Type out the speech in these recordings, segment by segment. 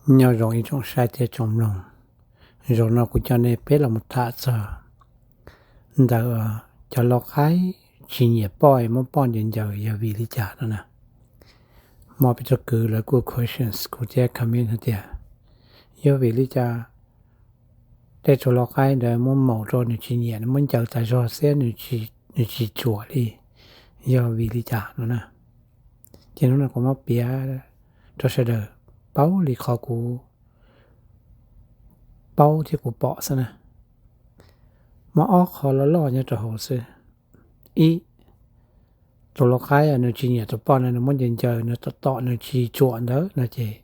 Nyob zoo ib tsoom saib thiab tsoom mloog, zaum no kuv coj nej peb los mus tham txog ntawm cov lau qaib tsis nyiam poj es muab poj ncaws ncaws yog vim li cas no na. Muaj peb tug kwv lawv kuj questions kuv thiab comment hais tias yog vim li cas tej tug lau qaib ntawd muab maum rau nws tsis nyiam, nws muab ncaws tas zog xwb nws tsis tsuam li, yog vim li cas no na. Ces hnub no kuv muab piav rau sawv daws paub li qhov kuv paub thiab kuv pom xwb na. Muaj ob qho loj loj nyob rau hauv xwb. Ib, tus lau qaib nws tsis nyiam tus poj no, nws muab ncaws ncaws nws tom tom nws tsis tsuam ntawd no ces,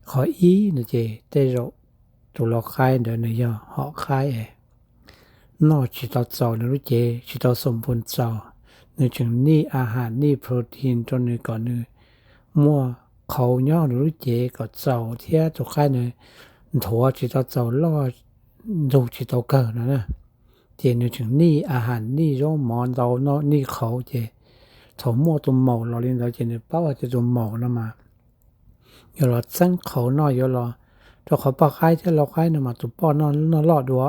qhov ib no ces tej zaum tus lau qaib ntawd nws yog hom qaib es noj tsis tau txaus, nws lub cev tsis tau xoo npun txaus, nws tseem nij a has nij protein rau nws kom nws muaj qhauv nyob nws lub cev kom txaus thiab tus qaib nws nthuav tsis tau txaus loj ntug tsis tau kawg no na. Ces nws tseem nij a has nij zaub mov ntau noj nij qhauv ces thaum muaj tus maum los li ntawd ces nws paub hais tias tus maum no mas yuav los txeeb qhauv noj yuav los, rau qhov poj qaib thiab lau qaib no mas tus poj noj loj dua,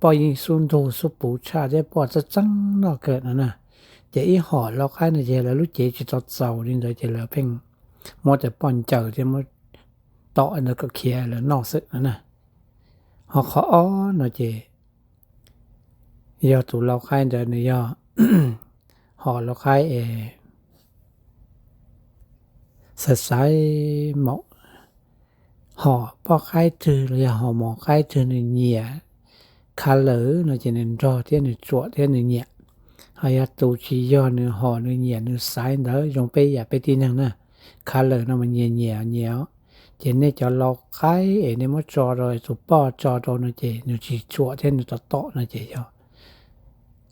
poj yeej xub ntug xub puv tshaj thiab poj txeeb txeeb noj kawg no na. Ces ib hom lau qaib no ces lawv lub cev tsis tau txaus li ntawd ces lawv pheej muab tus poj ncaws thiab muab tom ntawd kom khiav lawv noj xwb no na. Ho qhov ob no ces yog tus lau qaib ntawd nws yog hom lau qaib es xaiv xaiv maum, hom poj qaib twg los yog hom maum qaib twg nws nyiam color no ces nws nrog thiab nws tsuam thiab nws nyiam. Ho yog tus tsis yog nws hom nws nyiam nws xaiv ntawd zoo peb yam peb tib neeg na, color no mas nyias nyias nyias os. Ces nej cov lau qaib es nej muab tso rau tus poj tso rau no ces nws tsis tsuam thiab nws tom tom no ces yog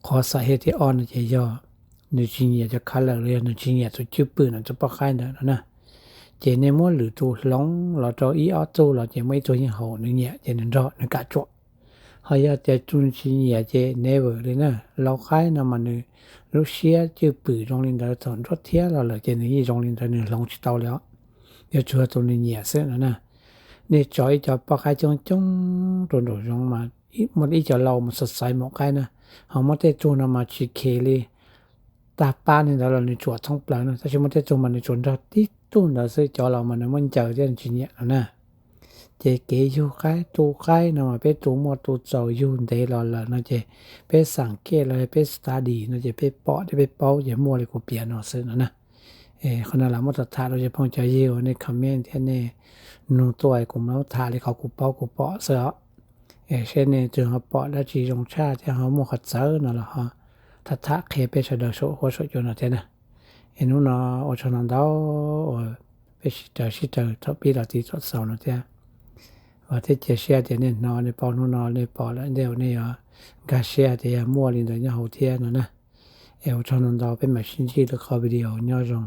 qhov xaiv thiab ob no ces yog nws tsis nyiam cov color los yog nws tsis nyiam tus cwj pwm no tus poj qaib ntawd no na. Ces nej muab lwm tus hloov los rau ib ob tug los ces muaj ib tug yeej haum nws nyiam ces nws nrog nws kam tsuam. Ho yog tias tus nws tsis nyiam ces never li na. Lau qaib no mas nws lub siab cwj pwm zoo li ntawd thaum nruab thiab los lawm ces nws yeej zoo li ntawd nws hloov tsis tau li os. Yuav tsum yog tus nws nyiam xwb no na. Nej tso ib co poj qaib coob coob rau nraum zoov mas muaj ib co lau mas xaiv xaiv maum qaib na, ho muaj tej tug no mas tsis kheev li, tag pab li ntawd los nws tsuam thoob plaws no, tab sis muaj tej tug mas nws tsuas nrog tib tug ntawd xwb, cov los mas nws muab ncaws thiab nws tsis nyiam no na. Ces kev yug qaib tu qaib no mas peb tu muaj tu txaus yug ntev los lawm no ces peb xam kej los peb study no ces peb pom thiab peb paub ces muaj li kuv piav no xwb no na. Qhov no los muab tham tham rau cov phooj cov ywg uas nej comment thiab nej nug tuaj kuv muab tham li qhov kuv paub kuv pom xwb os. Seb nej twg ho pom dab tsi zoo tshaj thiab ho muaj qhov txawv no los ho tham tham qhia peb sawv daws saum huab saum cua no thiab na. Es hnub no ua tsaug ntau ntau uas peb sib raws sib raws thaum pib los txij thaum xaus no thiab. Vam thiab cia siab tias nej hnov nej paub hnub no nej pom lawm ntej uas nej yuav nkag siab tias yog muaj li ntawd nyob hauv thiab no na. Es ua tsaug ntau ntau, peb mam sib ntsib lwm qhov video, nyob zoo.